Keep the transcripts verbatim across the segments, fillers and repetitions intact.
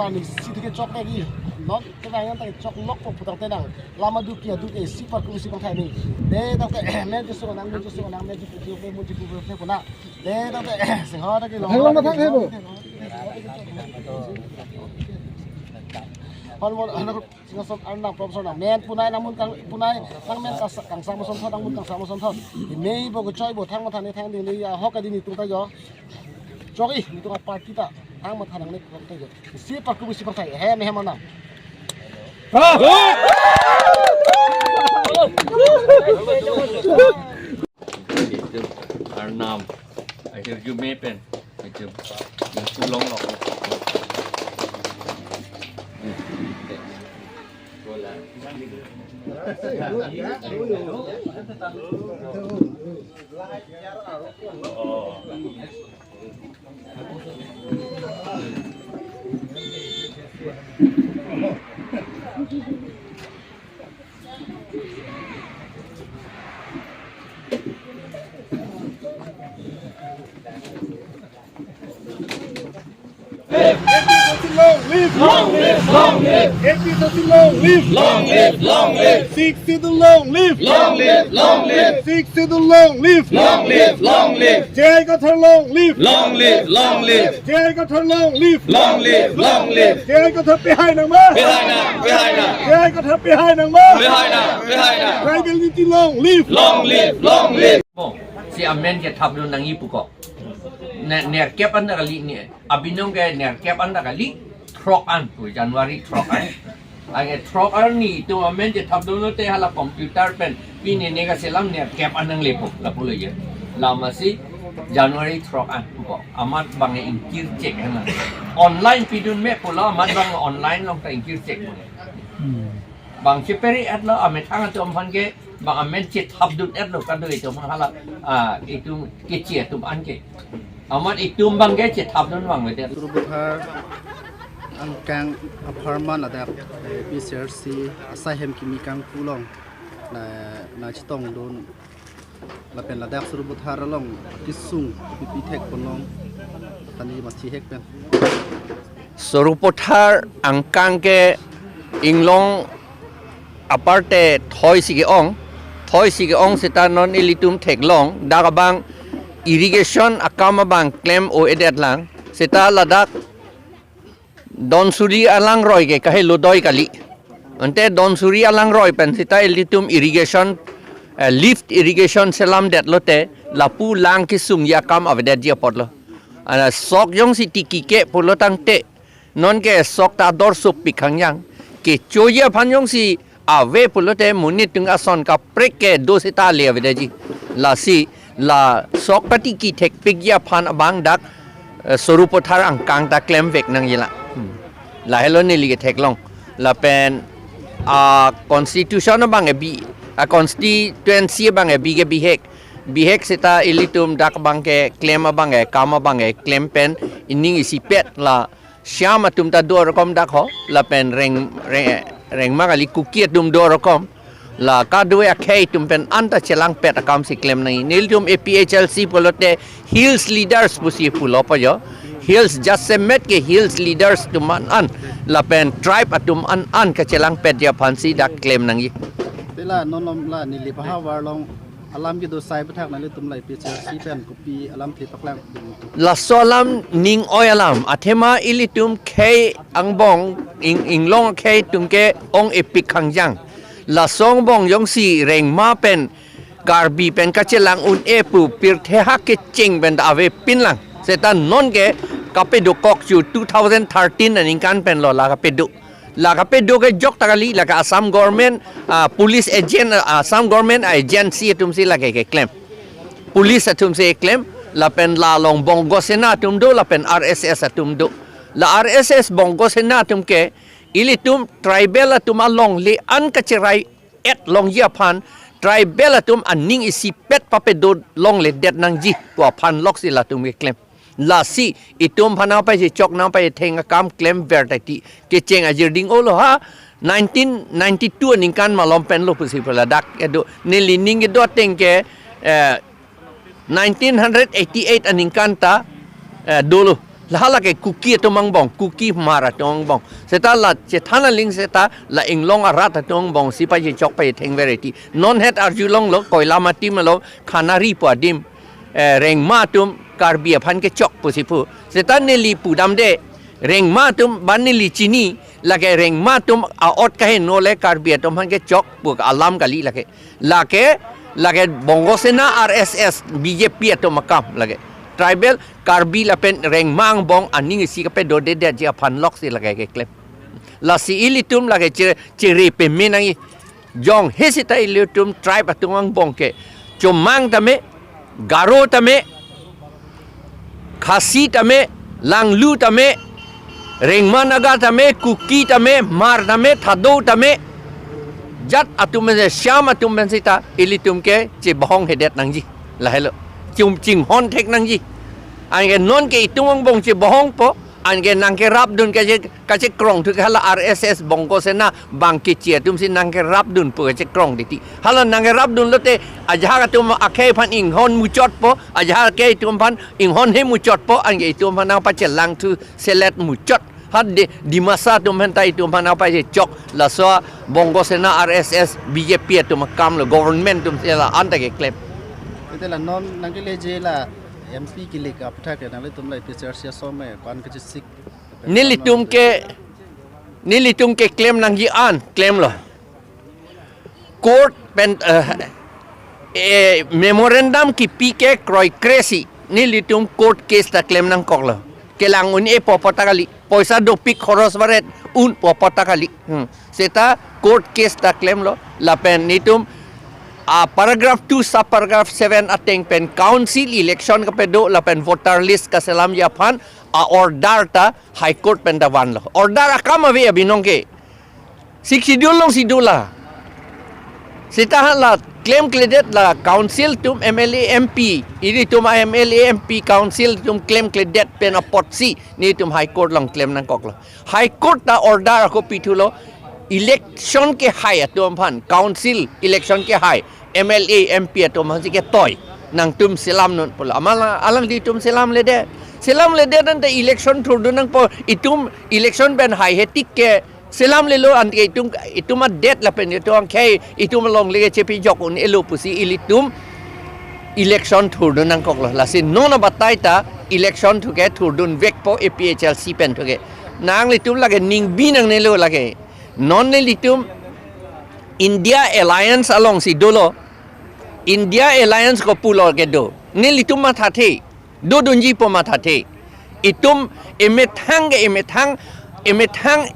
Ni sitike chok lagi. Non kena yang tang chok lok po putang tenang. Lama duki aduki si parku si pangthai ni. De tang te men jesu nang men jesu nang men jesu jesu men jesu jesu puna. De tang te sing ha ta ki long. Thang long, thang, thang, thang. Hon mon anak sing son anak professor nang men punai namun kang punai nang men kang sang mason thot namun kang sang mason thot. Mei bo ko choi bo thang ma thani thang ding ni ya hok ka ding ni tung ta yo. Chok i ni tung a party ta thang ma thang ni tung ta yo. Si parku si pangthai hem hem nang. Itum arnam ahirjume pen itum nangpulong lok. Long live! Long live! Long live! A P H L C long live! Long live! Long live! Sixth Schedule long live! Long live! Long live! Sixth Schedule long live! Long live! Long live! J I Kathar long live! Long live! Long live! J I Kathar long live! Long live! Long live! J I Kathar pehai nang ma? Pehai nang! Pehai nang! J I Kathar pehai nang ma? Pehai nang! Pehai nang! Tribal unity long live! Long live! Long live! Mo, si amen chethapdun nangji pu ko. Ne, nerkep an ta kali ni. Abinong ke nerkep an ta kali. Throk an pu January throk an. Anke throk arni itum amen chethapdun lote hala computer pen pine ne kachelang nerkep an nangle pu lapu lo ye. Lama si January throk an pu ko. Amat bang ingkir chek hen lang. Online pidun me pu lo amat bang online along ta ingkir chek pu. Bang cheperi at lo amethang atum aphan ke bang amen chethapdun et lo kado itum hala, ah, itum kechi atum anke. Amat itum bang ke chethapdun vangvedet. Sarupathar angkang apharman ladak, eh, A P H L C asai hem kimi kangpu along na, nangchetongdun lapen ladak Sarupathar along kisung pipi thek ponlong tani masi hek pen. Sarupathar angkang ke inglong aparte thoi si ke-ong, thoi si ke-ong seta non ilitum theklong, dak abang irrigation akam abang klem o-edet lang, seta ladak Donsuri alangroi ke kahelo doi kali. Ante Donsuri alangroi pen seta ilitum irrigation, eh, lift irrigation selamdet lote lapu lang kisungji akam avedetji apotlo. Ana sok jongsi tiki ke pulo tangte non ke sok ta dor sup pikhang yang. Kechoji aphan jongsi ave pulote monit atum ason kaprek ke do seta le avedetji. Lasi la sok katiki thekpikji aphan abang dak, eh, Sarupathar angkang ta klemvek nangji la. Hmm. Lahelo neli ketheklong. Lapen a constitution abang ebi, a constituency abang ebi ke bihek. Bihek seta ilitum dak abang ke klem abang ke kam abang ke klem pen ining isipet la Shyam atum ta do rokom dak ho, lapen Reng, Reng, Rengma kali Kuki atum do rokom. La kadokave akhei atum pen anta chelangpet akam si klem nangji. Nelitum A P H L C pulote hills leaders pusi pulo po jo. Hills jasemet ke hills leaders atum an an. Lapen tribe atum an an kachelangpetji aphan si dak klem nangji. Tela non lom la neli pahavar long alam kedo sai pathak nanglitum la A P H L C pen kopi alamthe paklang. Laso alam ning oi alam. Athema ilitum khei angbong ing, inglong khei atum ke ong-epik khangjang. Laso angbong jongsi Rengma pen Karbi pen kachelang un-e pu pirthe hak kecheng pen ta avepin lang. Seta non ke kapedo kok chu two thousand thirteen aningkan pen lo la kapedo. La kapedo ke jok ta kali, la ke Assam government, ah, police agent, ah, Assam government agency atum si la ke keklem. Police atum si klem, lapen la along Bongo Sena atum do, lapen R S S atum do. La R S S Bongo Sena atum ke, ilitum tribal atum alongle an kacherai et longji aphan, tribal atum aning isipet papedo longledet nangji pu aphan loksi latum keklem. Lasi itum aphan nangpachechok nangpachetheng akam klemver tati kecheng ajirding olo ha nineteen ninety-two aningkan malom pen lo pusi pu ladak kedo neli ning kedo ateng ke, eh, nineteen eighty-eight aningkan ta, eh, dolo. Hala ke Kuki atum angbong, Kuki Hmar atum angbong. Seta la chethan aling seta la inglong arat atum angbong si pachechok pachetheng vereti. Non het arjulonglo, koila mati malo, Khanari pu adim, eh, Rengma atum Karbi aphan kechok pusi pu. Seta neli pudamde, Rengma atum ba neli chini, lake Rengma atum a-ot kaheno le Karbi atum aphan kechok pu alam kali lake. Lake, lake Bongo Sena, R S S, B J P atum akam lake. Tribal Karbi lapen Rengma angbong aning isi kapedodedeji aphan loksi lake keklem. Lasi ilitum lake chere, chere peme nangji. Jongsi seta ilitum tribe atum angbong ke, Chomang tame, Garo tame, Khasi tame, Langlu tame, Rengma Naga tame, Kuki tame, Hmar tame, Thadou tame, jat atum pen, Shyam atum pen seta ilitum ke chebohong hedet nangji. Lahelo. Chum chinghon thek nangji. Anke non ke itum angbong chebohongpo, anke nangkerapdun kache, kachekrong thu ke hala R S S Bongo Sena bang kechi atum si nangkerapdunpo kachekrong titi. Hala nangkerapdun lote ajahak atum akhei aphan inghon muchotpo, ajahak akhei atum aphan inghon he muchotpo, anke itum aphan nangpachelang thu selet muchot. Ha de, Dimasa atum aphan ta itum aphan nangpachechok, laso Bongo Sena, R S S, B J P atum akam lo, government atum si la-an ta keklem. Ite la non nangkeleji la M P kilik aphuthak ke nanglitum la A P H L C ason me pan kachesik. Nelitum ke, nelitum keklem nangji an klemlo. Court pen, eh, eh, memorandum kipi ke kroikre si nelitum court case ta klem nangkoklo. Kelang un-epo pu ta kali. Poisa dopik khoros varet unpo pu ta kali. Hmm. Seta court case ta klemlo. Lapen nelitum, ah, paragraph two, sub paragraph seven ateng pen council election kapedo lapen voter list kaselamji aphan a-order ta High Court pen ta vanlo. Order akam ave abinong ke. Sixth Schedule alongsi dola. Seta hala klemkledet la council atum, M L A, M P, ilitum a-M L A, M P, council atum klemkledet pen apotsi nelitum High Court along klem nangkoklo. High Court ta order ako pithulo, election kehai atum aphan, council election kehai, M L A, M P atum aphan si ketoi, nangtum selamnun pulo. Amat alanglitum selamledet. Selamledet ante election thurdun nangpo, itum election pen haihe tik ke selamlelo, anke itum, itum adet lapen itum akhei, itum alongle kechepejok un-elo pusi ilitum election thurdun nangkoklo. Lasi non abatai ta election thu ke thurdunvekpo A P H L C pen thu ke. Nanglitum lake ningbi nangnelo lake. Non nelitum India Alliance alongsi dolo. India Alliance ko pulo kedo. Nelitum mathathe. Dodunjipo mathathe. Itum emethang ke emethang, emethang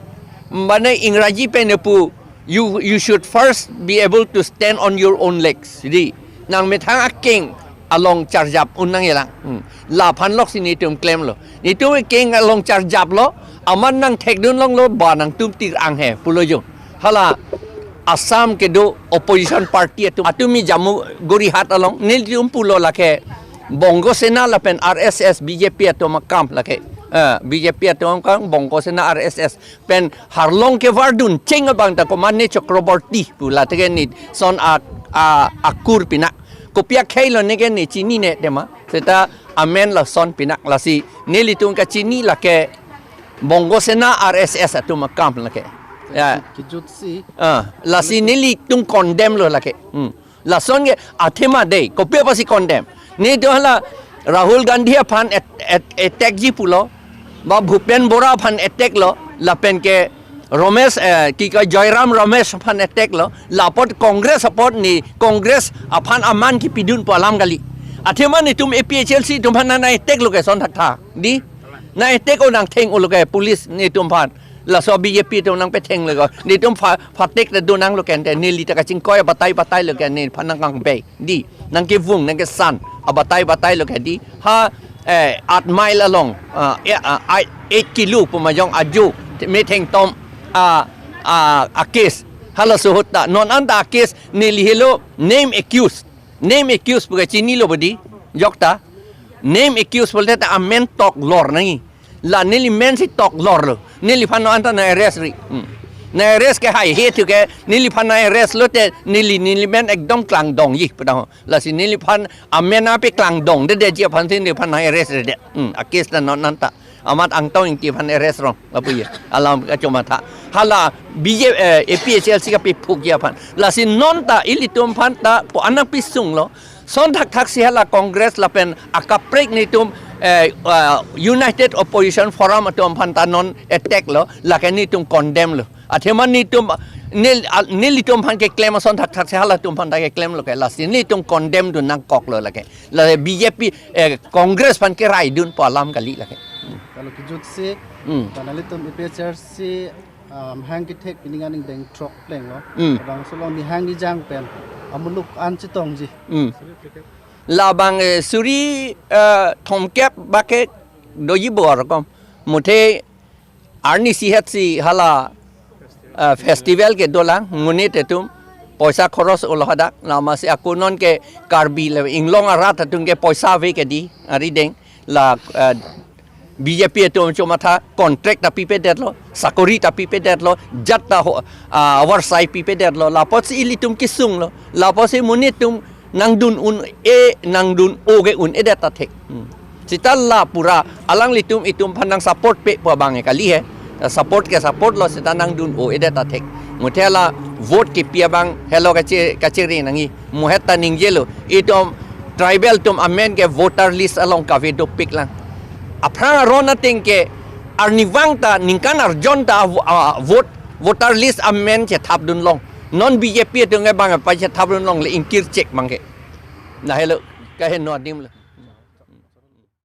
mane Ingraji pen pu, you, you should first be able to stand on your own legs. Di, nangmethang akeng along charjap un nangkelang. Hmm. Laphan loksi nelitum klemlo. Nelitum akeng along charjaplo, amat nangthekdun longlo, ba nangtum tir-ang he pulo jo. Hala Assam kedo opposition party atum, atum mi jamu gori hat along, nelitum pulo lake Bongo Sena lapen R S S B J P atum akam lake. Eh, B J P atum akam, Bongo Sena, R S S pen harlong kevardun cheng abang ta komatne Chakraborty pu la teke neli son a, a, akur pinak. Kopi akheilo neke ne chinine tema. Seta amen lason pinak, lasi nelitum kachini lake Bongo Sena, R S S atum akam lake. Ya. Kejut si. Ah, lasi nelitum condemn lo lake. Hmm. Lason ke athema dei, kopi apotsi condemn? Nelitum hala Rahul Gandhi aphan at-, at-, attack ji pulo, ba Bhupen Bora aphan attack lo, lapen ke Ramesh, eh, ki ka Joyram Ramesh aphan attack lo, la apot Congress apot ne, Congress aphan aman kipidunpo alam kali. Athema nelitum A P H L C atum aphan nang attack lo ke son thaktha. Di? Nang attack o nangtheng-o lo ke police nelitum aphan. Laso B J P atum nangpethenglo ko. Nelitum pha-, phatek ta do nanglo ke ante, neli ta kachingkoi abatai batailo ke neliphan nangkangbei. Di, nangkevung, nangkesan, abatai batailo ke di. Ha, eh, Eight Mile along, ah, eh, ah, eight, eight kilo pu majong ajo, methengtom, ah, ah, a-case. Halaso ahut ta, non anta a-case neli helo name accused. Name accused pu ke chinilo bodi, jokta. Name accused pulote ta amen toklor nangji. La neli men si toklorlo. Neliphan non anta nang-arrest ri. Hmm. Nang-arrest ke haihe thu ke, neliphan nang-arrest lote neli, neli men ekdom klangdongji pu tangho. Lasi neliphan amen ape klangdongdedetji aphan si neliphan nang-arrest redet. Hmm, a-case ta non anta. Amat Angtong Ingti aphan arrest rong, lapu ye. Alam kachomatha. Hala B J, eh, A P H L C kapephukji aphan. Lasi non ta ilitum aphan ta po anang pisung lo. Son thakthak si hala Congress lapen akaprek netum, eh, ah, United Opposition Forum atum aphan ta non attack lo, lake netum condemn lo. Athema netum, nel, ah, nelitum aphan keklem ason thakthak si halatum aphan ta keklem lo ke, lasi netum condemn dun nangkok lo lake. La B J P, eh, Congress aphan keraidun pu alam kali lake. Hmm. Kalau kejut si, Hmm. Karena ilitum A P H L C, um, hang kethek pining aning deng throk pleng lo. Hmm. Abang solong ni hang ni jang pen, amuluk an chetongji. Hmm. Labang, eh, suri, eh, thomkep bak ke doji bor kom. Muthe arni sihet si hala, eh, festival kedolang, monit atum poisa khoros ulo hadak, lama si ako non ke Karbi le Inglong arat atum ke poisa ave kedi, ari deng, la, eh, B J P atum chomatha contract ta pipedetlo, sakori ta pipedetlo, jat ta ho, ah, avarsai pipedetlo, lapotsi ilitum kesung lo, lapotsi monit atum nangdun un-e, nangdun-o ke un-edet ta thek. Hmm. Seta la pura alanglitum itum aphan nang support pe pu abang ke kali he. Support ke support lo, seta nangdun-o-edet ta thek. Muthe la vote kepi abang helo kache, kachere nangji. Muhet ta ningjelo. Itum tribal atum amen ke voter list along kave dopik lang. Aphrang aron ateng ke arnivang ta ningkan arjon ta vo-, ah, vote, voter list amen chethapdun long. Non B J P atum ke bang pachethapdun longle ingkir chek bang ke. Lahelo kaheno adim lo.